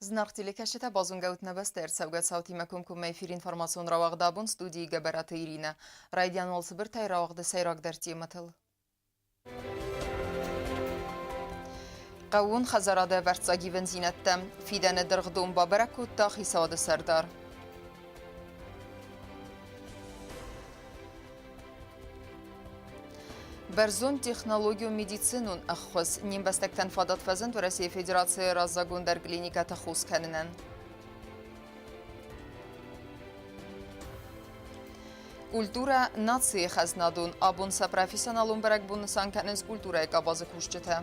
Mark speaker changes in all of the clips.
Speaker 1: Зынаргъ телекӕсджытӕ, базонгӕ ут нӕ бӕстӕ ӕрцӕугӕ цаутимӕ комкоммӕ эфир информацион рауагъд абон студийы Гӕбӕраты Иринӕ. Райдиан уал цыбыртӕй рауагъды сӕйрагдӕр темӕтыл. Хъӕууон хӕдзарады ӕвӕрццаг ивындзинӕдтӕ. Фидӕны дыргъдон бабӕрӕг кодта хицауады сӕрдар. Бӕрзонд технологион медицинон ӕххуыс не мбӕстӕгтӕн фадат фӕзынд Уӕрӕсейы Федерацийы раззагондӕр клиникӕты хос кӕнынӕн. Культурӕ нацийы хӕзнадон абон сӕ профессионалон бӕрӕгбон нысан кӕнынц культурӕйы къабазы кусджытӕ.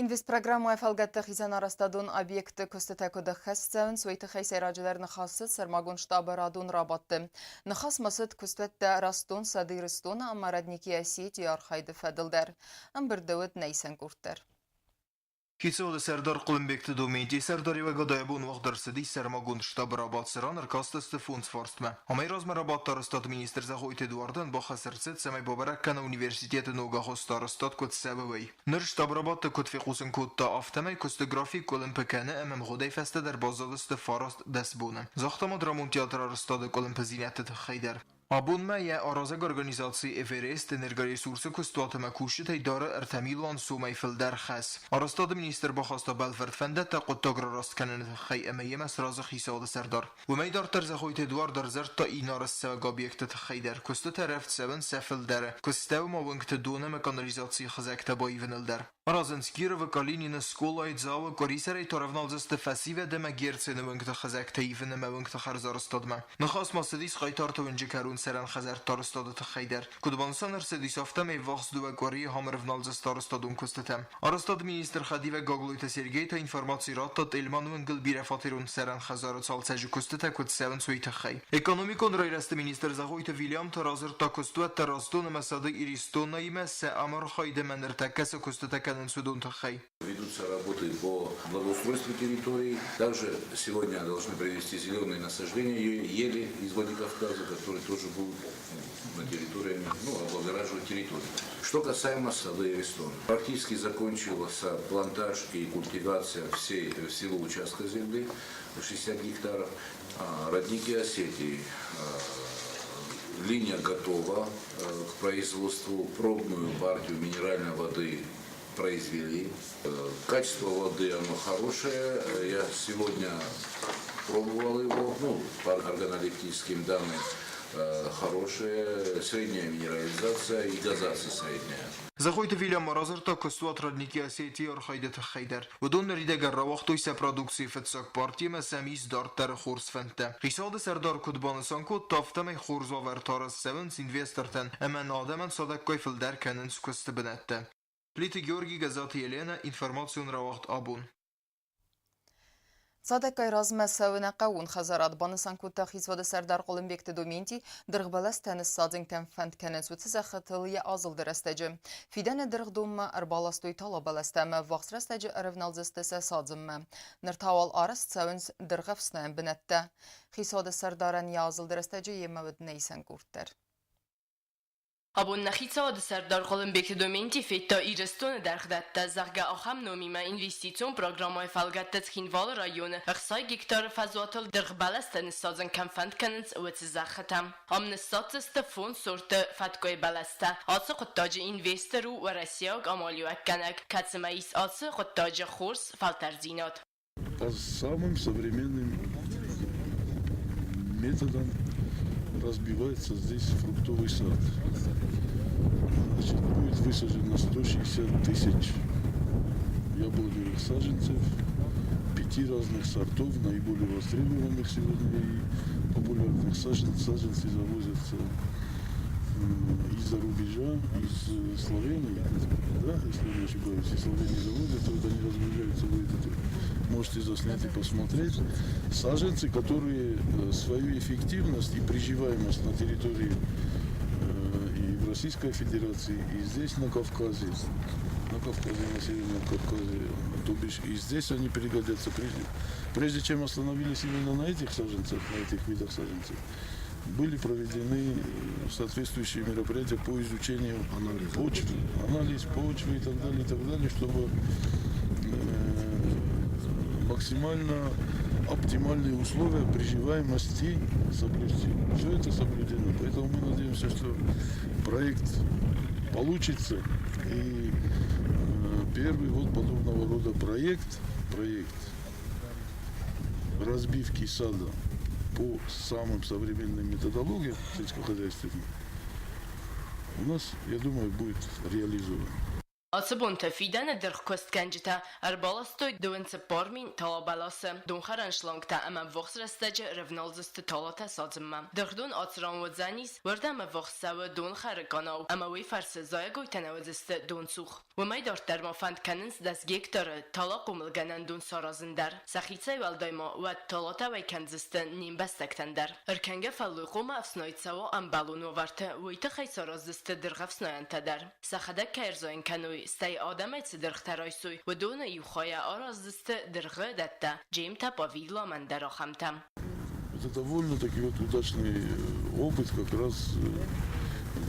Speaker 1: Инвестпрограммӕйы фӕлгӕтты хицӕн арӕзтадон объектты куыстытӕ куыд ӕххӕст цӕуынц, уый тыххӕй сӕйраджыдӕр ныхас цыд сӕрмагонд штабы радон рабадты. Ныхас ма цыд куыстуӕттӕ Растдон, Сады Ирыстоны ӕмӕ Родники Осетии архайды фӕдыл дӕр. Ӕмбырды уыд нӕ исӕн къорд дӕр.
Speaker 2: Хицауады сӕрдар Хъуылымбегты Доменти сӕрдариуӕгадӕй абон уагъд ӕрцыдис сӕрмагонд штабы рабадт, цыран ӕркастысты фондз фарстмӕ. Амӕй размӕ рабадт арӕзтады министр Зӕгъойты Эдуардӕн бахӕс ӕрцыд, цӕмӕй бабӕрӕг кӕна университеты ног агъуысты арӕзтад куыд цӕуы, уый. Ныр штаб рабадты куыд фехъусын кодта, афтӕмӕй куысты график къуылымпы кӕны ӕмӕ мгъуыдӕй фӕстӕдӕр баззадысты 19 боны. Загъта ма драмон театры арӕзтады къуылымпыдзинӕдты тыххӕй дӕр. Абонмӕ йӕ аразӕг организаци «Эверест» энергоресурсы куыстуат ӕмӕ кусджытӕй дары 3 милуан сомӕй фылдӕр хӕс. Арӕзтады министр бахаста бӕлвырд фӕндӕттӕ хъуыддаг рараст кӕныны тыххӕй ӕмӕ йемӕ сразы хицауады сӕрдар. Уымӕй дарддӕр Зӕгъойты Эдуард ӕрдзырдта Инары ссӕуӕг объекты тыххӕй дӕр. Куыстытӕ рӕвдз цӕуынц сӕ фылдӕры. Куыстӕуы ма уынгты дон ӕмӕ канализацийы хызӕгтӕ баивыныл дӕр. Аразынц Кировы, Калинины, скъолайы, Дзауы, къуырисӕрӕй та рӕвналдзысты фӕсивӕд ӕмӕ Герцены уынгты хызӕгтӕ ивын ӕмӕ уынгты хӕрзарӕзтадмӕ. Ныхас ма цыдис Хъайтарты уынджы кӕрон цӕрӕн хӕдзӕртты арӕзтады тыххӕй дӕр. Куыд банысан ӕрцыдис, афтӕмӕй ӕввахс дыууӕ къуырийы ам ӕрӕвналдзысты арӕзтадон куыстытӕм. Арӕзтады министр хӕдивӕг Гаглойты Сергей та информаци радта Тъельманы уынгыл бирӕфатерон цӕрӕн хӕдзары цалцӕджы куыстытӕ куыд цӕуынц, уый тыххӕй. Экономикон райрӕзты министр Зӕгъойты Вильям та радзырдта куыстуӕттӕ Растдон ӕмӕ Сады Иристонаимӕ сӕ ӕмархайд ӕмӕ ныртӕккӕ цы куыстытӕ кӕнынц, уыдон тыххӕй.
Speaker 3: Ведутся работы по благоустройству территории. Также сегодня должны привезти зеленые насаждения ели из Владикавказа, которые тоже будут на территории, ну, облагораживать территорию. Что касаемо сада Иристона. Практически закончился плантаж и культивация всего участка земли, 60 гектаров. Родники Осетии. Линия готова к производству. Пробную партию минеральной воды произвели. Качество воды оно хорошее. Я сегодня пробовал его, ну, по органолептическим данным хорошая, средняя минерализация и газация средняя.
Speaker 2: Зӕгъойты Вильям радзырдта куыстуат Родники Осетии архайды тыххӕй дӕр. Уыдон ныридӕгӕн рауагътой сӕ продукцийы фыццаг партимӕ сӕм ис дарддӕры хорз фӕндтӕ. Хицауады сӕрдар куыд банысан кодта, афтӕмӕй хорз уавӕртӕ арӕзт цӕуынц инвестортӕн ӕмӕ адӕмӕн цадӕггай фылдӕр кӕнынц куысты бынӕттӕ. Плиты Георгий, Газаты Елена, информацион рауагъд «Абон».
Speaker 1: Цадӕггай размӕ цӕуы нӕ хъӕууон хӕдзарад, банысан кодта хицауады сӕрдар Хъуылымбегты Доменти, дыргъбӕлӕстӕ ныссадзын кӕм фӕнд кӕнынц, уыцы зӕххытыл йӕ азылды рӕстӕджы. Фидӕны дыргъдонмӕ ӕрбаластой талабӕлӕстӕ ӕмӕ ӕввахс рӕстӕджы ӕрӕвналдзысты сӕ садзынмӕ. Ныр та уал арӕзт цӕуынц дыргъӕфснайӕн бынӕттӕ. Хицауады сӕрдарӕн йӕ азылды рӕстӕджы йемӕ уыд нӕ исӕн къорд дӕр.
Speaker 4: Абон нӕ хицауады сӕрдар Хъуылымбегты Доменти федта Ирыстоны дӕргъдӕттӕ, зӕгъгӕ, ахӕм номимӕ инвестицион программӕйы фӕлгӕтты Цхинвалы районы 60 гектары фӕзуатыл дыргъбӕлӕстӕ ныссадзын кӕм фӕнд кӕнынц, уыцы зӕххытӕ. Ам ныссадздзысты фондз сорты фӕткъуыйы бӕлӕстӕ. Ацы хъуыддаджы инвестор у уӕрӕсейаг амалиуӕггӕнӕг, кӕцымӕ ис ацы хъуыддаджы хорз фӕлтӕрддзинад.
Speaker 5: По самым современным методам разбивается здесь фруктовый сад. Значит, будет высажено 160 тысяч яблоневых саженцев, пяти разных сортов, наиболее востребованных сегодня и популярных саженцев, саженцы завозятся из-за рубежа, из Словении, да, если не ошибаюсь, из Словении завозятся, вот они разгружаются, вы это можете заснять и посмотреть. Саженцы, которые свою эффективность и приживаемость на территории и в Российской Федерации, и здесь на Кавказе, на Кавказе, на Северном Кавказе, то бишь и здесь они пригодятся прежде, прежде чем остановились именно на этих саженцах, на этих видах саженцев. Были проведены соответствующие мероприятия по изучению почвы, анализ почвы и так далее, чтобы максимально оптимальные условия приживаемости соблюсти. Все это соблюдено. Поэтому мы надеемся, что проект получится. И первый вот подобного рода проект разбивки сада по самым современным методологиям сельскохозяйственным у нас, я думаю, будет реализован.
Speaker 4: Ацы бонты фидӕны дыргъкуыстгӕнджытӕ ӕрбаластой 44 000 тала бӕласы, донхӕрӕн шлангтӕ ӕмӕ ӕввахс рӕстӕджы рывналдзысты талатӕ садзынмӕ. Дыргъдон ацы ран уыдзӕнис, уырдӕм ӕввахс цӕуы донхӕры къанау ӕмӕ уый фӕрцы зайӕгойтӕ нӕ уыдзысты донцух. Уымӕй дарддӕр ма фӕнд кӕнынц 10 гектары талахъомылгӕнӕндон саразын дӕр. Сӕхицӕй уӕлдай ма уӕд талатӕ уӕй кӕндзысты не мбӕстӕгтӕн дӕр. Ӕркӕнгӕ фӕллой хъуамӕ ӕфснайд цӕуа ӕмбӕлон уавӕрты, уый тыххӕй сараздзысты дыргъӕфснайӕнтӕ дӕр. Сӕхӕдӕг кӕй ӕрзайын кӕной, стӕй адӕмӕй цы дыргътӕ райсой, уыдоны иу хайӕ араздзысты дыргъы дӕттӕ, джемтӕ, павидла ӕмӕ ӕндӕр ахӕмтӕ.
Speaker 5: Это довольно-таки вот удачный опыт как раз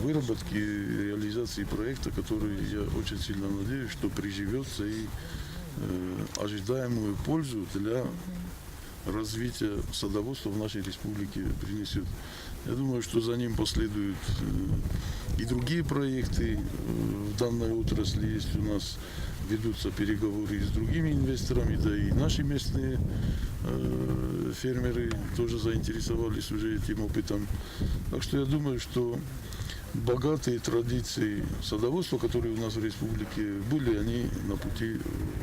Speaker 5: выработки и реализации проекта, который, я очень сильно надеюсь, что приживется и ожидаемую пользу для развития садоводства в нашей республике принесет. Я думаю, что за ним последуют и другие проекты в данной отрасли. Есть у нас, ведутся переговоры и с другими инвесторами, да и наши местные фермеры тоже заинтересовались уже этим опытом. Так что я думаю, что богатые традиции садоводства, которые у нас в республике были, они на пути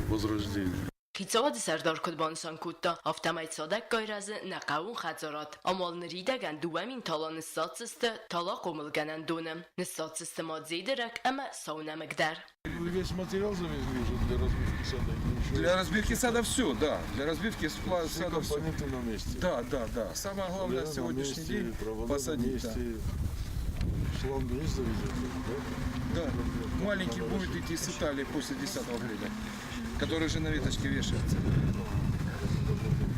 Speaker 5: возрождения.
Speaker 4: Хицауады сӕрдар куыд банысан кодта, афтӕмӕй цадӕггай рӕзы нӕ хъӕууон хӕдзарад. Ам уал ныридӕгӕн 2000 тала ныссадздзысты талахъомылгӕнӕндоны. Ныссадздзысты ма дзедырӕг ӕмӕ саунӕмыг дӕр.
Speaker 5: Вы весь материал завезли уже для разбивки сада? Или еще?
Speaker 6: Для разбивки сада все, да. Для разбивки
Speaker 5: Все
Speaker 6: сада все.
Speaker 5: компоненты на месте.
Speaker 6: Да. Самое главное
Speaker 5: Поля на
Speaker 6: сегодняшний
Speaker 5: месте,
Speaker 6: день
Speaker 5: провода
Speaker 6: посадить.
Speaker 5: на месте. Шланги есть завезены, да?
Speaker 6: Да. Маленький будет идти с Италии после 10 апреля, который же на веточке вешается.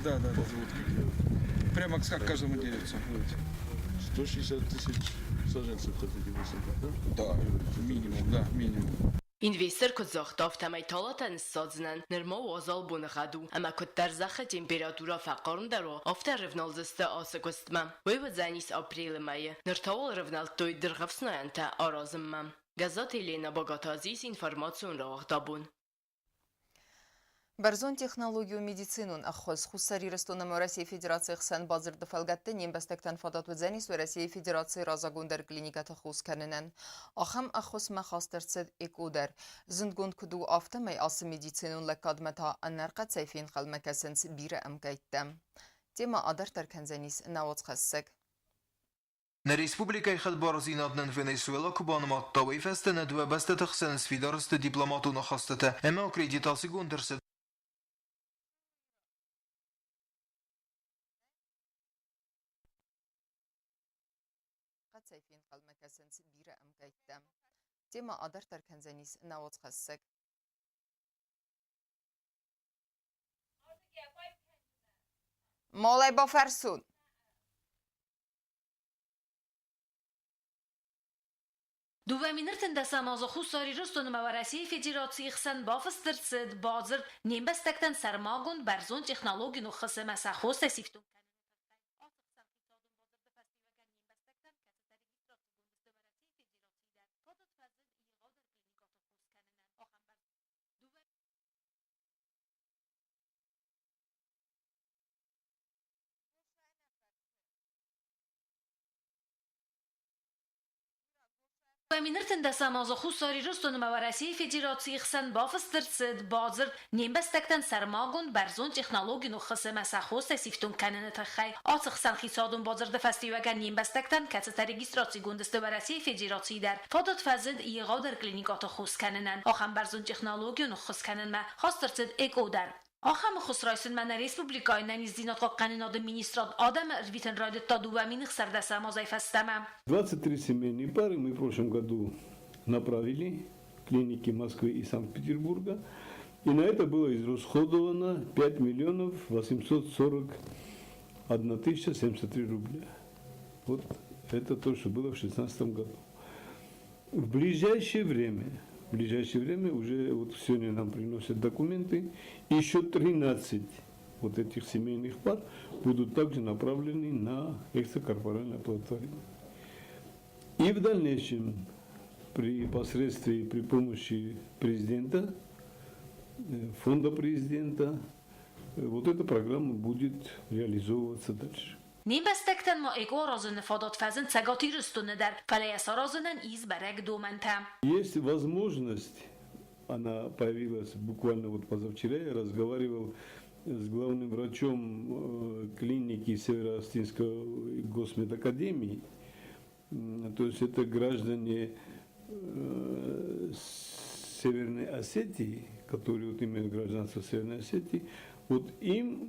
Speaker 6: Да.
Speaker 5: Подводки делают.
Speaker 6: Прямо к каждому деревцу будет.
Speaker 5: 160 тысяч саженцев хотите высадить, да?
Speaker 6: Да, минимум, да, минимум.
Speaker 4: Инвестор куыд загъта, афтӕмӕй талатӕ ныссадзынӕн нырма уазал боныгъӕд у ӕмӕ куыддӕр зӕххы температурӕ фӕхъармдӕр уа, афтӕ рывналдзысты ацы куыстмӕ. Уый уыдзӕнис апрелы мӕйы. Ныр та уал рывнӕлдтой дыргъӕфснайӕнтӕ аразынмӕ. Гӕззаты Еленӕ, Багаты Азиз, информацион рауагъд «Абон».
Speaker 1: Бӕрзонд технологион медицинон ӕххуыс Хуссар Ирыстон ӕмӕ Уӕрӕсейы Федерацийы хсӕн бадзырды фӕлгӕтты не мбӕстӕгтӕн фадат уыдзӕнис Уӕрӕсейы Федерацийы раззагондӕр клиникӕты хос кӕнынӕн. Ахӕм ӕххуысмӕ хаст ӕрцыд ЭКО дӕр. Зындгонд куыд у, афтӕмӕй ацы медицинон лӕггадмӕ та ӕнӕрхъӕцӕй фенхъӕлмӕ кӕсынц бирӕ ӕмкъӕйттӕ. Темӕ адарддӕр кӕндзӕнис нӕ уацхӕссӕг.
Speaker 2: Нӕ республикӕйы хӕдбардзинад нын Венесуэла куы банымадта, уый фӕстӕ нӕ дыууӕ бӕстӕты хсӕн сфидар сты дипломатон ахастытӕ ӕмӕ аккредитацигонд ӕрцыд
Speaker 1: Хъӕцӕй фенхъӕлмӕ кӕсынц бирӕ ӕмкъӕйттӕ. Темӕ адарддӕр кӕндзӕнис нӕ уацхӕссӕг. Малай бафӕрсун.
Speaker 7: 2013 азы Хуссар Ирыстон ӕмӕ Уӕрӕсейы Федерацийы хсӕн бафыст ӕрцыд бадзырд не мбӕстӕгтӕн сӕрмагонд бӕрзонд технологион ӕххуыс ӕмӕ сӕ хостӕ сифтонг кӕныны тыххӕй. Ацы ӕхсӕнхицауадон бадзырды фӕстиуӕгӕн не мбӕстӕгтӕн, кӕцытӕ регистрацигонд сты Уӕрӕсейы Федерацийы дӕр, фадат фӕзынд егъаудӕр клиникӕты хос кӕнынӕн. Ахӕм дыууӕ 2013 азы Хуссар Ирыстон ӕмӕ Уӕрӕсейы Федерацийы хсӕн бафыст ӕрцыд бадзырд не мбӕстӕгтӕн сӕрмагонд бӕрзонд технологион ӕххуыс ӕмӕ сӕ хостӕ сифтонг кӕныны тыххӕй. Ацы ӕхсӕнхицауадон бадзырды фӕстиуӕгӕн не мбӕстӕгтӕн, кӕцытӕ регистрацигонд сты Уӕрӕсейы Федерацийы дӕр, фадат фӕзынд егъаудӕр клиникӕты хос кӕнынӕн. Ахӕм бӕрзонд технологион ӕххуыс кӕнынмӕ хаст ӕрцыд ЭКО дӕр. Ахӕм ӕххуыс райсынмӕ нӕ республикӕйы ӕнӕниздзинад хъахъхъӕнынады министрад адӕмы ӕрвитын райдыдта 2016 азӕй фӕстӕмӕ.
Speaker 8: 23 семейные пары мы в прошлом году направили в клиники Москвы и Санкт-Петербурга. И на это было израсходовано 5 миллионов 841 тысяча 73 рубля. Вот это то, что было в 2016 году. В ближайшее время, в ближайшее время, уже вот сегодня нам приносят документы, еще 13 вот этих семейных пар будут также направлены на экстракорпоральное оплодотворение. И в дальнейшем при посредстве, при помощи президента, фонда президента, вот эта программа будет реализовываться дальше.
Speaker 7: Не мбӕстӕгтӕн ма ЭКО аразыны фадат фӕзынд Цӕгат Ирыстоны дӕр, фӕлӕ йӕ саразынӕн ис бӕрӕг домӕнтӕ.
Speaker 8: Есть возможность, она появилась буквально вот позавчера, я разговаривал с главным врачом клиники Северо-Осетинской госмедакадемии, то есть это граждане Северной Осетии, которые вот имеют гражданство Северной Осетии, вот им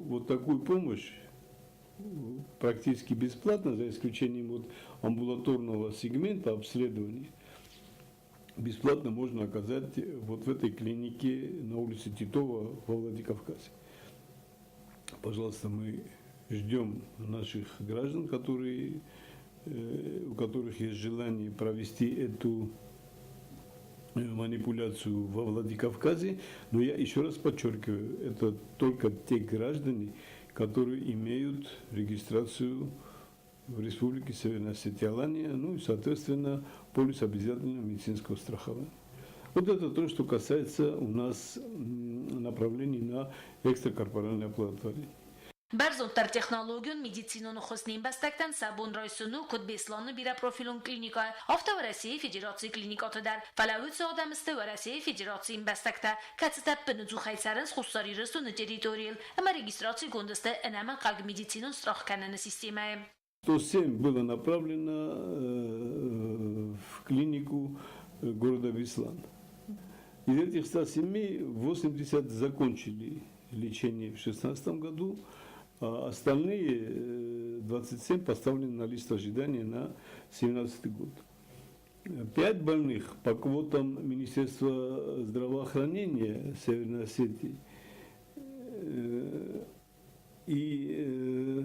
Speaker 8: вот такую помощь практически бесплатно, за исключением вот амбулаторного сегмента обследований, бесплатно можно оказать вот в этой клинике на улице Титова во Владикавказе. Пожалуйста, мы ждем наших граждан, у которых есть желание провести эту манипуляцию во Владикавказе. Но я еще раз подчеркиваю, это только те граждане, которые имеют регистрацию в Республике Северная Осетия Алания, ну и, соответственно, полис обязательного медицинского страхования. Вот это то, что касается у нас направлений на экстракорпоральное оплодотворение.
Speaker 7: Бӕрзонддӕр технологион медицинон ӕххуыс не мбӕстӕгтӕн сӕ бон райсын у куыд Беслӕны бирӕпрофилон клиникӕйы, афтӕ Уӕрӕсейы Федерацийы клиникӕты дӕр. Фӕлӕ уыцы адӕм сты Уӕрӕсейы Федерацийы ӕмбӕстӕгтӕ, кӕцытӕ ӕппынӕдзухӕй цӕрынц Хуссар Ирыстоны территорийыл ӕмӕ регистрацигонд сты ӕнӕмӕнгхъӕугӕ медицинон страхкӕныны системӕйы.
Speaker 8: 107 было направлено в клинику города Беслан. Из этих 107 80 закончили лечение в 2016 году, а остальные 27 поставлены на лист ожидания на 2017 год. Пять больных по квотам Министерства здравоохранения Северной Осетии и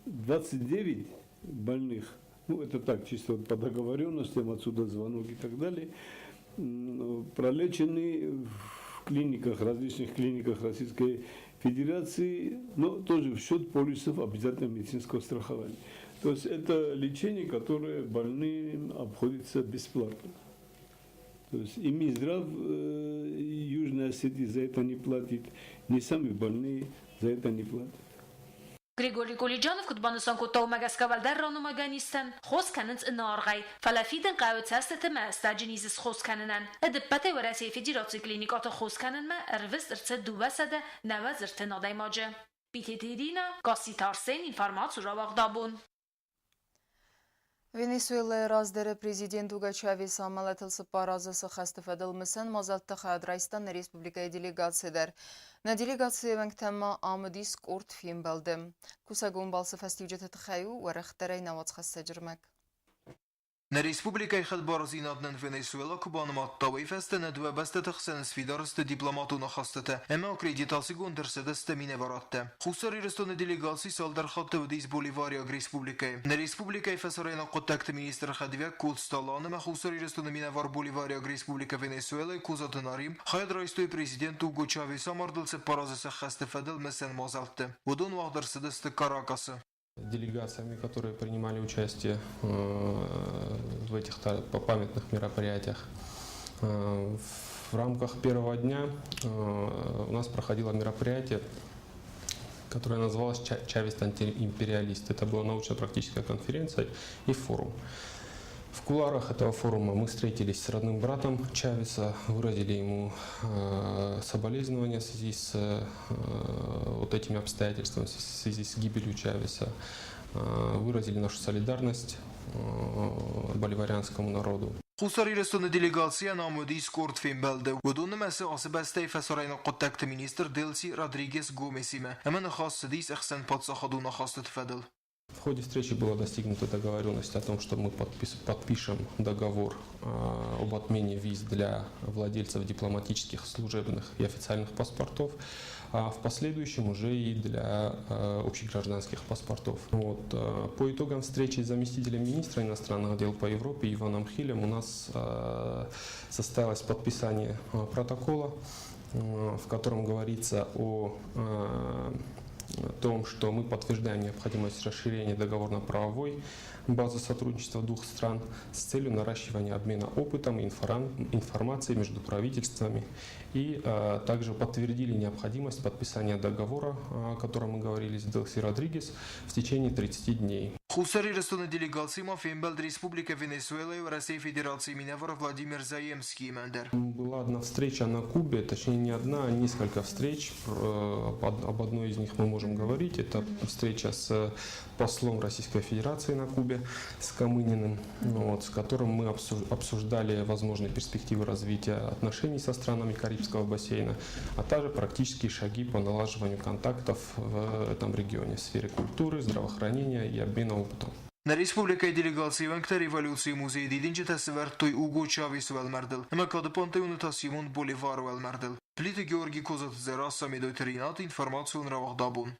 Speaker 8: 29 больных, ну это так, чисто вот по договоренностям, отсюда звонок и так далее, пролечены в клиниках, различных клиниках Российской Федерации, но тоже в счет полисов обязательного медицинского страхования. То есть это лечение, которое больным обходится бесплатно. То есть и Минздрав Южной Осетии за это не платит, ни сами больные за это не платят.
Speaker 7: Григорий Кулиджанов куыд банысан кодта, уымӕ гӕсгӕ уӕлдӕр ранымайгӕ низтӕн хос кӕнынц ӕнӕаргъӕй, фӕлӕ фидын хъӕуы цӕстыты ӕмӕ стӕджы низ схос кӕнынӕн. Ӕдыппӕтӕй Уӕрӕсейы Федерацийы клиникӕты хос кӕнынмӕ ӕрвыст ӕрцыд 293 адӕймаджы. Битеты Иринӕ, Гасситы Арсен, информаци рауагъд Абон.
Speaker 1: Венесуэлӕйы раздӕры президент Уго Чавесы амӕлӕтыл 4 азы сыххӕсты фӕдыл мысӕн мадзӕлтты хайад райста нӕ республикӕйы делегаци дӕр. Нӕ делегацийы уӕнгтӕ ма ам уыдис къорд фембӕлды. Кусӕгон балцы фӕстиуджыты тыххӕй у уӕрӕхдӕрӕй нӕ уацхӕссӕджы рмӕг.
Speaker 2: Нӕ республикӕйы хӕдбардзинад нын Венесуэла куы банымадта, уый фӕстӕ нӕ дыууӕ бӕстӕты хсӕн сфидар сты дипломатон ахастытӕ ӕмӕ аккредитацигонд ӕрцыдысты минӕварадтӕ. Хуссар Ирыстоны делегаци цалдӕр хатты уыдис Боливариаг республикӕйы. Нӕ республикӕйы фӕсарӕйнаг хъуыддӕгты министры хӕдивӕг Коцты Алан ӕмӕ Хуссар Ирыстоны минӕвар Боливариаг республикӕ Венесуэлӕйы Козаты Нарим хайад райстой президент Уго Чавесы амардыл 4 азы сӕххӕсты фӕдыл мысӕн мадзӕлтты. Уыдон уагъд ӕрцыдысты Каракасы.
Speaker 9: Делегациями, которые принимали участие в этих памятных мероприятиях. В рамках первого дня у нас проходило мероприятие, которое называлось «Чавест антиимпериалист». Это была научно-практическая конференция и форум. В кулуарах этого форума мы встретились с родным братом Чавеса, выразили ему соболезнования в связи с вот этими обстоятельствами, в связи с гибелью Чавеса, выразили нашу солидарность боливарианскому народу.
Speaker 2: Хуссар Ирыстоны делегацийӕн ам уыдис къорд фембӕлды. Уыдон нымӕцы ацы бӕстӕйы фӕсарӕйнаг хъуыддӕгты министр Делси Родригес Гомесимӕ ӕмӕ ныхас цыдис ӕхсӕнпаддзахадон ахастыты фӕдыл.
Speaker 9: В ходе встречи была достигнута договоренность о том, что мы подпишем договор об отмене виз для владельцев дипломатических, служебных и официальных паспортов. а в последующем уже и для общегражданских паспортов. Вот. По итогам встречи с заместителем министра иностранных дел по Европе Иваном Хилем у нас состоялось подписание протокола, в котором говорится о том, что мы подтверждаем необходимость расширения договорно-правовой базы сотрудничества двух стран с целью наращивания обмена опытом и информацией между правительствами. И также подтвердили необходимость подписания договора, о котором мы говорили с Делси Родригес, в течение 30 дней.
Speaker 2: Хуссар Ирыстоны делегациимӕ фембӕлд Республикӕ Венесуэлӕйы Уӕрӕсейы Федерацийы минӕвар Владимир Заемскиимӕ дӕр.
Speaker 9: Была одна встреча на Кубе, точнее не одна, а несколько встреч. Об одной из них мы можем говорить. Это встреча с послом Российской Федерации на Кубе, с Камыниным, вот, с которым мы обсуждали возможные перспективы развития отношений со странами Карибского бассейна, а также практические шаги по налаживанию контактов в этом регионе в сфере культуры, здравоохранения и обмена опытом.
Speaker 2: Нӕ республикӕйы делегацийы уӕнгтӕ революцийы музейы дидинджытӕ сӕвӕрдтой Уго Чавесы уӕлмӕрдыл ӕмӕ Кады пантеоны та Симон Боливары уӕлмӕрдыл. Плиты Георги Козаты Дзерассӕ, Медойты Ренат, информацион рауагъд абон.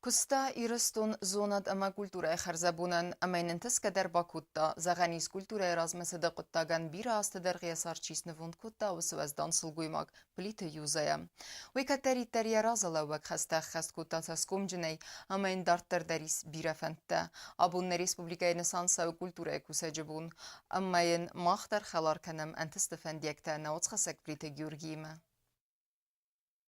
Speaker 1: Куыста Ирыстон зонад ӕмӕ культурӕйы хӕрзӕбонӕн ӕмӕ йын ӕнтысгӕ дӕр бакодта. Зӕгъӕн ис, культурӕйы размӕцыды хъуыддагӕн бирӕ азты дӕргъы йӕ цард чи снывонд кодта, уыцы уӕздан сылгоймаг Плиты Юзӕйӕ. Уый кӕддӕриддӕр йӕ разылӕууӕг хӕстӕ ӕххӕст кодта цӕсгомджынӕй ӕмӕ йын дарддӕр дӕр ис бирӕ фӕндтӕ. Абон нӕ республикӕйы нысан цӕуы культурӕйы кусӕджы бон ӕмӕ йын мах дӕр хӕлар кӕнӕм ӕнтысты фӕндиӕгтӕ нӕ уацхӕссӕг Плиты Георгиимӕ.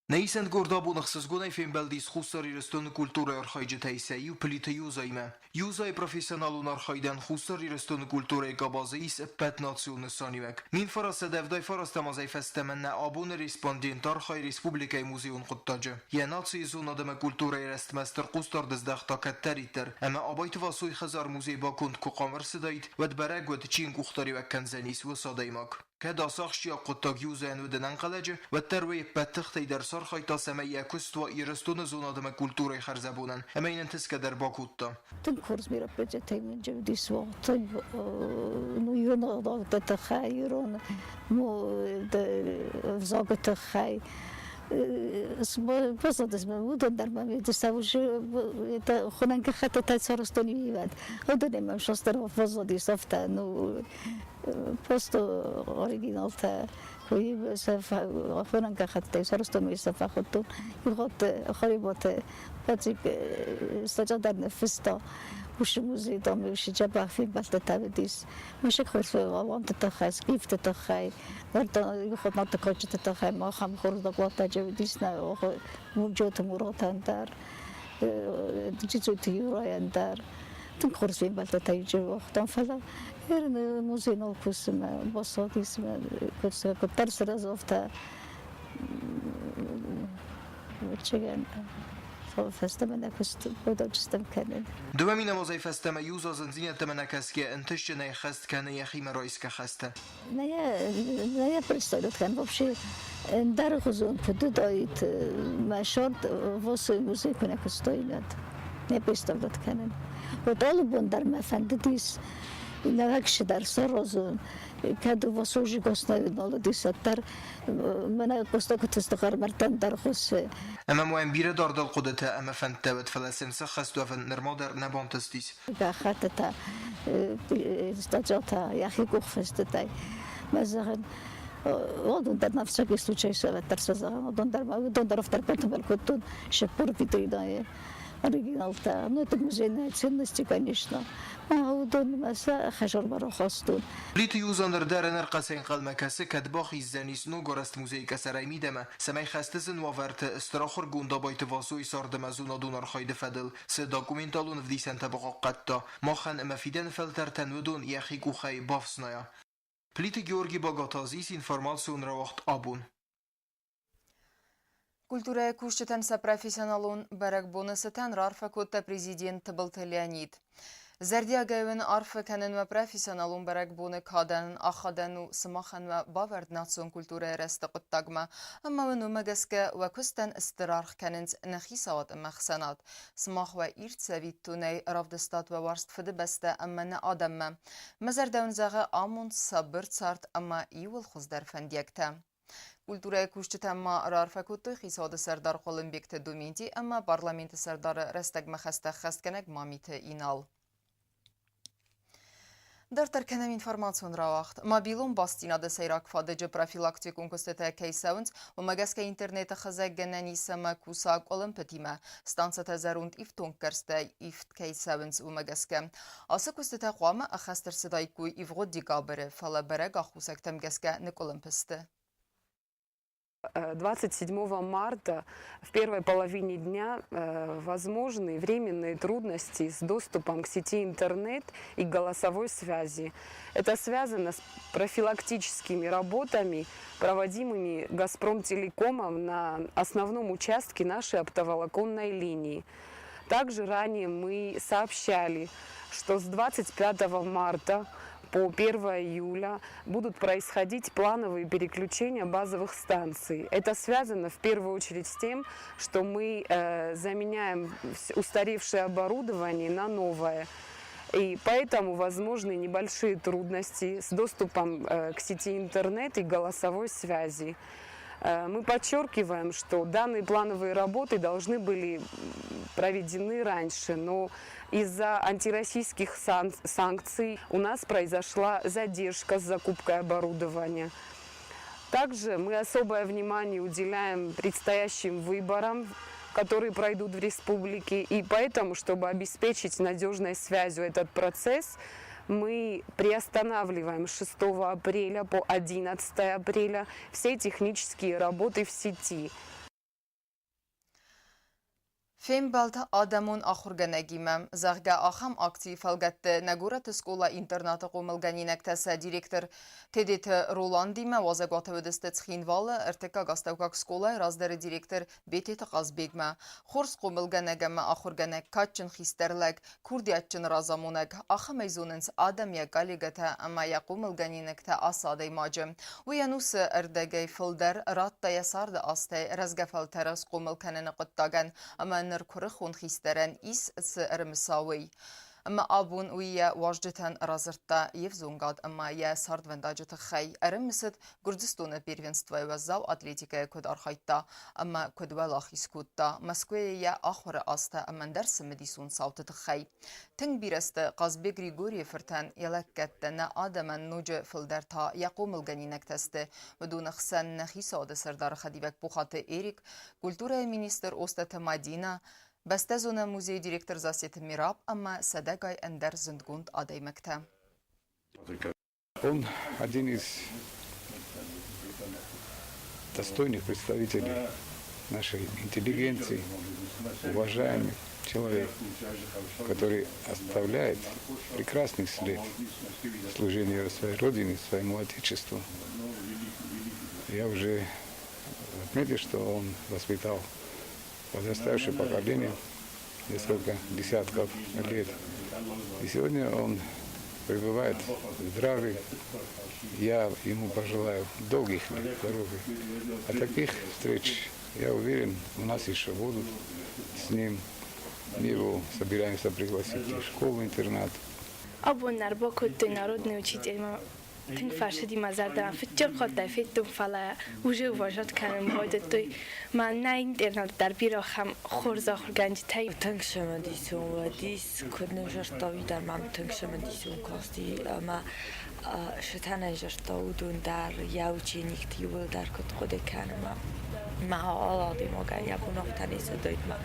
Speaker 2: Нӕ исӕнгорд абон ӕхсызгонӕй фембӕлдис Хуссар Ирыстоны культурӕйы архайджытӕй сӕ иу Плиты Юзаимӕ. Юзайы профессионалон архайдӕн Хуссар Ирыстоны культурӕйы къабазы ис ӕппӕт национ нысаниуӕг. 1979 азӕй фӕстӕмӕ нӕ абоны респондент архайы республикӕйы музейон хъуыддаджы. Йӕ нацийы зонад ӕмӕ культурӕйы рӕзтмӕ стыр хъусдард здӕхта кӕддӕриддӕр, ӕмӕ Абайты Васойы хӕдзар-музей баконд куы хъуамӕ ӕрцыдаид, уӕд бӕрӕг уыд, чи йын къухдариуӕг кӕндзӕнис, уыцы адӕймаг. Кӕд ацы ахсджиаг хъуыддаг иудзӕн уыд ӕнӕнхъӕлӕджы, уӕддӕр уый ӕппӕт тыхтӕй дӕр сархайдта, цӕмӕй йӕ куыст уа Ирыстоны зонад ӕмӕ культурӕйы хӕрзӕбонӕн, ӕмӕ йын ӕнтысгӕ дӕр бакодта.
Speaker 10: Тынг хорз мероприятиятӕй мын уыдис тынг ну ирон ӕгъдӕутты тыххӕй, ирон ӕвзагы тыххӕй. Баззадысты уыдон дӕр мӕм хуынӕн гӕххӕттытӕ сарӕзтон ивӕд. Уыдонӕй мӕм састӕр баззадис афтӕ, ну Просто оригиналтӕ хуынӕн гӕххӕттӕй сарӕзтон, сӕ фӕхуыдтон. Иухатт Харебаты Патрик статья дӕр ныффыста. Уыцы музей, дам, уыцы дзӕбӕх фембӕлдтытӕ уыдис. Мӕсыг хорз аланты тыххӕй, скифты тыххӕй, иухатт нарты кадджыты тыххӕй ма ахӕм хорз докладтӕ уыдис нӕ Джоты Муратӕн дӕр, Джиджиты Юрайӕн дӕр. Тынг хорз фембӕлдтытӕ уагътам, фӕлӕ музей нал кусы мӕ басадис мӕ куыддӕр сырӕзы, афтӕ чегӕн фӕстӕмӕ нӕ куыст уыдонстӕм кӕнын.
Speaker 2: Дыууӕ минӕмазӕй фӕстӕмӕ иу зындзинӕдтӕмӕ нӕ кӕсгӕ ӕнтыстджынӕй хӕст кӕны йӕхимӕ райсгӕ хӕстӕ.
Speaker 10: Naja, представляет хан вообще ӕндӕргъуызон куыд уыдаид мӕ сӕрд Васойы музей куы нӕ куыстаинад. Не представлять кӕнын. Вот алы бон дӕр мӕ фӕндыдис нӕвӕгсы дӕр саразын, кӕд Васо жигоснайы нал уыдис, уӕддӕр мӕнӕ Къоста куыд хъӕрмӕрдтӕм дӕр хуыссы.
Speaker 2: Ӕмӕ ма йӕм бирӕ дардыл хъуыдытӕ ӕмӕ фӕндтӕ уыд, фӕлӕ сын сӕххӕст уӕвын нырма дӕр нӕ бантыстис.
Speaker 10: Гӕххӕттытӕ, статьятӕ йӕхи къухфыстытӕй. Мӕ зӕгъын, уыдон дӕр на всякий случай совет дӕр сӕ зӕгъын, уыдон дӕр уыдон дӕр авторпӕтыбӕл кодтон се ппор витринӕйы оригиналтӕ. Ну, это музейные ценности, конечно. А уыдонмӕ сӕ хӕзармӕ рахастон.
Speaker 2: Плиты Юза ныр дӕр ӕнӕрхъӕцӕй ӕнхъӕлмӕ кӕсы, кӕд бахиздзӕнис ногарӕзт музейы къӕсӕрӕй мидӕмӕ, цӕмӕй хӕсты зын уавӕрты стыр ахуыргонд Абайты Васойы цард ӕмӕ зонадон архайды фӕдыл цы документалон ӕвдисӕнтӕ бахъахъхъӕдта, махӕн ӕмӕ фидӕны фӕлтӕртӕн уыдон йӕхи къухӕй бафснайа. Плиты Георги Багатазис информацион рауагъд абон.
Speaker 1: Культурӕйы кусджытӕн сӕ профессионалон бӕрӕгбоны цытӕн раарфӕ кодта президент Тыбылты Леонид. Зӕрдиагӕй уын арфӕ кӕнын уӕ профессионалон бӕрӕгбоны кадӕн, ахадӕн у сымахӕн уӕ бавӕрд национ культурӕйы рӕзты хъуыддагмӕ, ӕмӕ уын уымӕ гӕсгӕ уӕ куыстӕн стыр аргъ кӕнынц нӕ хицауад ӕмӕ ӕхсӕнад. Сымах уӕ ирд цӕвиттонӕй равдыстат уӕ уарзт Фыдыбӕстӕ ӕмӕ нӕ адӕммӕ. Мӕ зӕрдӕ уын зӕгъы амонд, сабыр цард ӕмӕ иууыл хуыздӕр фӕндиӕгтӕ. Культурӕйы кусджытӕ ма раарфӕ кодтой Хицауады сӕрдар Хъуылымбегты Доменти ӕмӕ Парламенты сӕрдары рӕстӕгмӕ хӕстӕ ӕххӕстгӕнӕг Мамиты Инал. Дарддӕр кӕнӕм информацион рауагъд. Мобилон бастдзинады сӕйраг фадыджы профилактикон куыстытӕ кӕй цӕуынц, уымӕ гӕсгӕ интернеты хызӕггӕнӕн ис ӕмӕ куса къуылымпытимӕ. Станцӕтӕ зӕронд ифтонггӕрзтӕ ивд кӕй цӕуынц, уымӕ гӕсгӕ. Ацы куыстытӕ хъуамӕ ӕххӕст ӕрцыдаиккой ивгъуыд декабры, фӕлӕ бӕрӕг аххосӕгтӕм гӕсгӕ ныкъуылымпы сты.
Speaker 11: 27 марта в первой половине дня возможны временные трудности с доступом к сети интернет и голосовой связи. Это связано с профилактическими работами, проводимыми «Газпром Телекомом» на основном участке нашей оптоволоконной линии. Также ранее мы сообщали, что с 25 марта по 1 июля будут происходить плановые переключения базовых станций. Это связано в первую очередь с тем, что мы заменяем устаревшее оборудование на новое. И поэтому возможны небольшие трудности с доступом к сети интернет и голосовой связи. Мы подчеркиваем, что данные плановые работы должны были проведены раньше, но из-за антироссийских санкций у нас произошла задержка с закупкой оборудования. Также мы особое внимание уделяем предстоящим выборам, которые пройдут в республике. И поэтому, чтобы обеспечить надежной связью этот процесс, мы приостанавливаем с 6 апреля по 11 апреля все технические работы в сети.
Speaker 1: Фембӕлд адӕмон ахуыргӕнӕгимӕ, зӕгъгӕ, ахӕм акцийы фӕлгӕтты нӕ горӕты скъола-интернаты хъомылгӕнинӕгтӕ сӕ директор Тедеты Роландимӕ уазӕгуаты уыдысты Цхинвалы ӕртыккаг астӕуккаг скъолайы раздӕры директор Бететы Хъазбегмӕ. Хорз хъомылгӕнӕг ӕмӕ ахуыргӕнӕг, кадджын хистӕр лӕг, курдиатджын разамонӕг, ахӕмӕй зонынц адӕм йӕ коллегӕтӕ ӕмӕ йӕ хъомылгӕнинӕгтӕ ацы адӕймаджы. Уый ӕнусы ӕрдӕгӕй фылдӕр радта йӕ царды азтӕй рӕзгӕ фӕлтӕры схъомыл кӕныны хъуыддагӕн ӕмӕ ныр куырыхон хистӕрӕн ис цы ӕрымыса, уый. Ӕмӕ абон уый йӕ уазджытӕн радзырдта йе взонгад ӕмӕ йӕ цардвӕндаджы тыххӕй, ӕрымысыд, Гуырдзыстоны первенствойы уӕззау атлетикӕйӕ куыд архайдта ӕмӕ куыд уӕлахиз кодта Мӕскуыйы йӕ ахуыры азтӕ ӕмӕ ӕндӕр цымыдисон цауты тыххӕй. Тынг бирӕ сты Хъазбег Григорийы фыртӕн йӕ лӕггӕдтӕ нӕ адӕмӕн ноджы фылдӕр та йӕ хъомылгӕнинӕгтӕ сты. Уыдоны хсӕн нӕ хицауады сӕрдары хӕдивӕг Пухаты Эрик, культурӕйы министр Остъаты Мадинӕ, Бӕстӕзонӕн музейы директор Зассеты Мираб ӕмӕ сӕдӕгай ӕндӕр зындгонд адӕймӕгтӕ.
Speaker 12: Он один из достойных представителей нашей интеллигенции, уважаемый человек, который оставляет прекрасный след служения своей Родине, своему Отечеству. Я уже отметил, что он воспитал подрастающее поколение несколько десятков лет. И сегодня он пребывает здравый. Я ему пожелаю долгих лет здоровья. А таких встреч, я уверен, у нас еще будут с ним. Мы его собираемся пригласить в школу-интернат.
Speaker 13: Абон нӕ ӕрбакодтой народный учитель Тынг фӕцыди мӕ зӕрдӕмӕ. Фыццаг хатт ӕй федтон, фӕлӕ уже уважать кӕнын байдыдтой. Мӕнӕ интернаты дӕр бирӕ ахӕм хорз ахуыргӕнджытӕ.
Speaker 14: Тынг цымыдисон уыдис, куыд нын зӕрдта, уый дӕр мӕм тынг цымыдисон касти ӕмӕ сытӕнӕй зӕрдта уыдон дӕр йӕ ученикты иууылдӕр куыд хъуыды кӕны мӕ мӕ алы адӕймагӕн йӕ бон афтӕ не цыдаид мӕ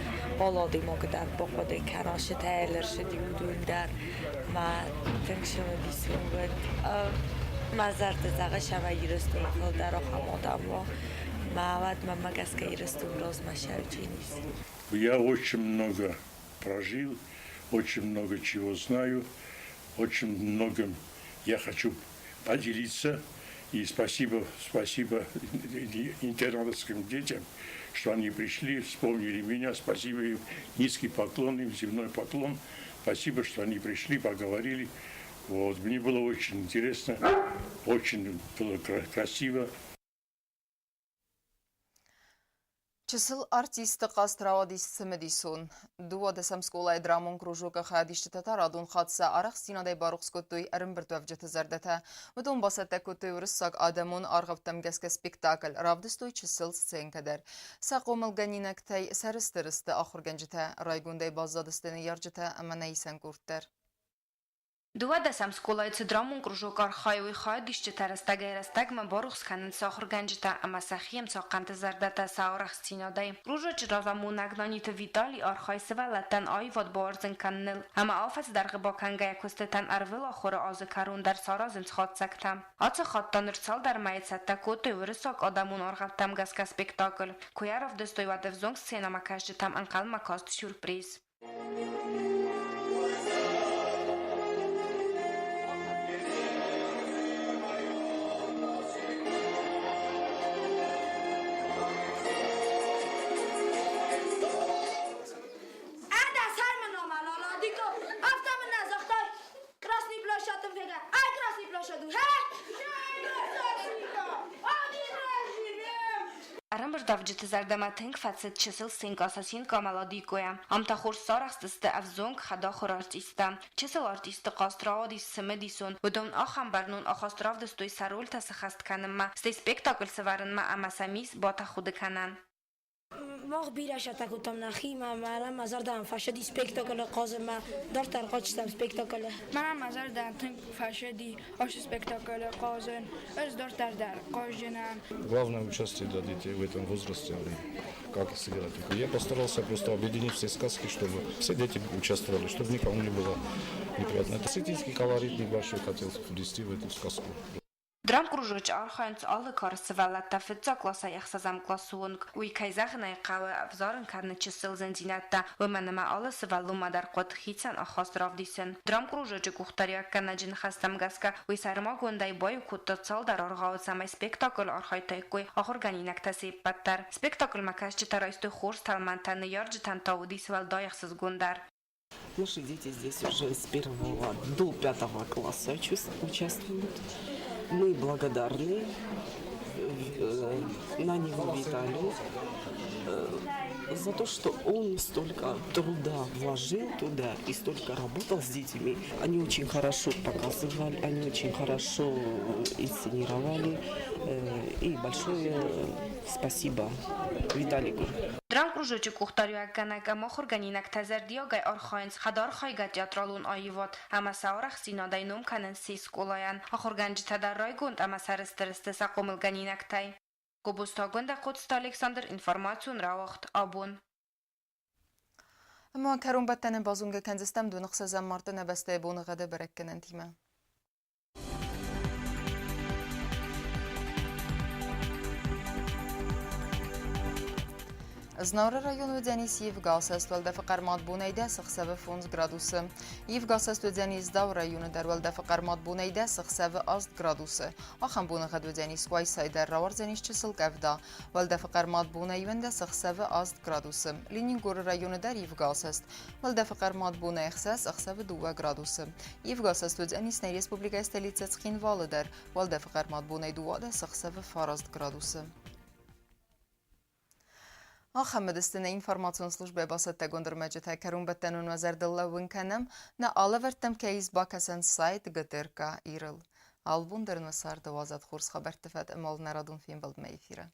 Speaker 14: алы адӕймаг дӕр бахъуыды кӕна сытӕ ӕрцыди уыдон дӕр мӕ тынг цымыдисон уыд. Мӕ зӕрдӕ зӕгъы, цӕмӕй Ирыстоны фылдӕр ахӕм адӕм уа. Мӕ уӕд мӕнмӕ гӕсгӕ Ирыстон размӕ сӕвджын ис.
Speaker 15: Я очень много прожил, очень много чего знаю, очень многим я хочу поделиться. И спасибо, спасибо интернатовским детям, что они пришли, вспомнили меня. Спасибо им, низкий поклон им, земной поклон. Спасибо, что они пришли, поговорили. Вот. Мне было очень интересно, очень было красиво.
Speaker 1: Чысыл артистты хъазт рауадис цымыдисон. Дыууадӕсӕм скъолайы драмон кружокы хайадисджытӕ та радон хатт сӕ арӕхстдзинадӕй барухс кодтой ӕрӕмбырдуӕвджыты зӕрдӕтӕ. Уыдон бацӕттӕ кодтой уырыссаг адӕмон аргъӕуттӕм гӕсгӕ спектакль, равдыстой чысыл сценкӕ дӕр. Сӕ хъомылгӕнинӕгтӕй сӕрыстыр сты ахуыргӕнджытӕ, райгондӕй баззадысты ныййарджытӕ ӕмӕ нӕ исӕн къорд дӕр.
Speaker 16: Дыууадӕсӕм скъолайы цы драмон кружок архайы, уый хайадисджытӕ рӕстӕгӕй-рӕстӕгмӕ барухс кӕнынц ахуыргӕнджытӕ ӕмӕ сӕхи ӕмцахъхъӕнты зӕрдӕтӕ сӕ арӕхстдзинадӕй. Кружочы разамонӕг Наниты Витали архайы сывӕллӕттӕн аивад бауарзын кӕныныл ӕмӕ афӕдз дӕргъы бакӕнгӕйӕ куыстытӕн ӕрвылахуыры азы кӕрон дӕр саразынц хатдзӕгтӕ. Ацы хатт та ныр цалдӕр мӕйы цӕттӕ кодтой уырыссаг адӕмон аргъӕуттӕм гӕсгӕ спектакль. Куы йӕ равдыстой, уӕд ӕвзонг сценӕмӕкӕсджытӕм ӕнхъӕлмӕ каст сюрприз.
Speaker 17: Красный площадь Ай, Красный площадь,
Speaker 16: Ӕрӕмбырдуӕвджыты зӕрдӕмӕ тынг фӕцыд чысыл Сынка-Сосинка Мелодикойӕ. Ам та хорз сарӕхстысты ӕвзонг хӕдахуыр артисттӕ. Чысыл артистты хъазт рауадис цымыдисон. Уыдон ахӕм бӕрнон ахаст равдыстой сӕ рольтӕ сыххӕст кӕнынмӕ, стӕй спектакль сӕвӕрынмӕ ӕмӕ сӕ мисс батӕхуды кӕнӕн.
Speaker 17: Мах бирӕ сӕттӕ кодтам нӕхимӕ, мӕнӕ мӕ зӕрдӕмӕ фӕцыди спектаклы хъазынмӕ, дарддӕр хъазтам спектаклы.
Speaker 13: Мӕнӕ мӕ зӕрдӕ тынг фӕцыди ацы спектаклы хъазын, ӕз дарддӕр дӕр хъаздзынӕн.
Speaker 18: Главное участие для детей в этом возрасте, как сыграть. Я постарался просто объединить все сказки, чтобы все дети участвовали, чтобы никому не было неприятно. Это осетинский колорит небольшой хотел внести в эту сказку.
Speaker 16: Драмкружочы архайынц алы кары сывӕллӕттӕ фыццаг классӕй ӕхсӕзӕм къласы онг. Уый, кӕй зӕгъын ӕй хъӕуы, ӕвзарын кӕны чысыл зындзинӕдтӕ, уымӕн ӕмӕ алы сывӕллонмӕ дӕр хъуыд хицӕн ахаст равдисын. Драмкружочы къухдариуӕггӕнӕджы ныхӕстӕм гӕсгӕ, уый сӕрмагондӕй баиу кодта цалдӕр аргъауы, цӕмӕй спектаклы архайдтаиккой ахуыргӕнинӕгтӕ се ппӕт дӕр. Спектаклмӕ кӕсджытӕ райстой хорз тӕлмӕнтӕ, ныййарджытӕн та уыдис уӕлдай ӕхсызгондӕр.
Speaker 19: Наши дети здесь уже с первого до пятого класса участвуют. Мы благодарны Наневу Виталию за то, что он столько труда вложил туда и столько работал с детьми. Они очень хорошо показывали, они очень хорошо инсценировали. И большое спасибо Виталику.
Speaker 16: Драмкружочы къухдариуӕггӕнӕг ӕмӕ ахуыргӕнинӕгтӕ зӕрдиагӕй архайынц хӕдархайгӕ театралон аивад ӕмӕ сӕ арӕхстдзинадӕй ном кӕнынц се скъолайӕн. Ахуыргӕнджытӕ дӕр райгонд ӕмӕ сӕрыстыр сты сӕ хъомылгӕнинӕгтӕй. Гобозты Агуындӕ, Коцты Александр, информацион рауагъд «Абон».
Speaker 1: Ӕмӕ кӕронбӕттӕны базонгӕ кӕндзыстӕм доныхсӕзӕм марты нӕ бӕстӕйы боныгъӕды бӕрӕггӕнӕнтимӕ. Знауыры район уыдзӕнис ивгӕ уӕлдӕфы хъӕрмад бонӕй дӕс ӕхсӕвы 5 градусы. Ивгӕ уыдзӕнис Дзауы районы дӕр уӕлдӕфы хъӕрмад бонӕй дӕс ӕхсӕвы 8 градусы. Ахӕм боныгъӕд уыдзӕнис Къуайсайы дӕр, рауардзӕнис чысыл къӕвда. Уӕлдӕфы хъӕрмад бонӕй 11 ӕхсӕвы 8 градусы. Ленингоры районы дӕр ивгӕ уӕлдӕфы хъӕрмад бонӕй 6 ӕхсӕвы 2 градусы. Ивгӕ уыдзӕнис нӕ республикӕйы столицӕ Цхинвалы дӕр. Уӕлдӕфы хъӕрмад бонӕй 12 ӕхсӕвы 9 градусы. Ахӕм уыдысты нӕ информацион службӕйы бацӕттӕгонд ӕрмӕджытӕ. Кӕронбӕттӕн уын уӕ зӕрдыл лӕууын кӕнӕм, нӕ алӕвӕрдтӕм кӕй ис бакӕсӕн сайт ГТРК Ирыл. Алыбон дӕр нӕ царды уадзӕд хорз хабӕртты фӕд ӕмӕ уыл нӕ радон фембӕлдмӕ эфиры.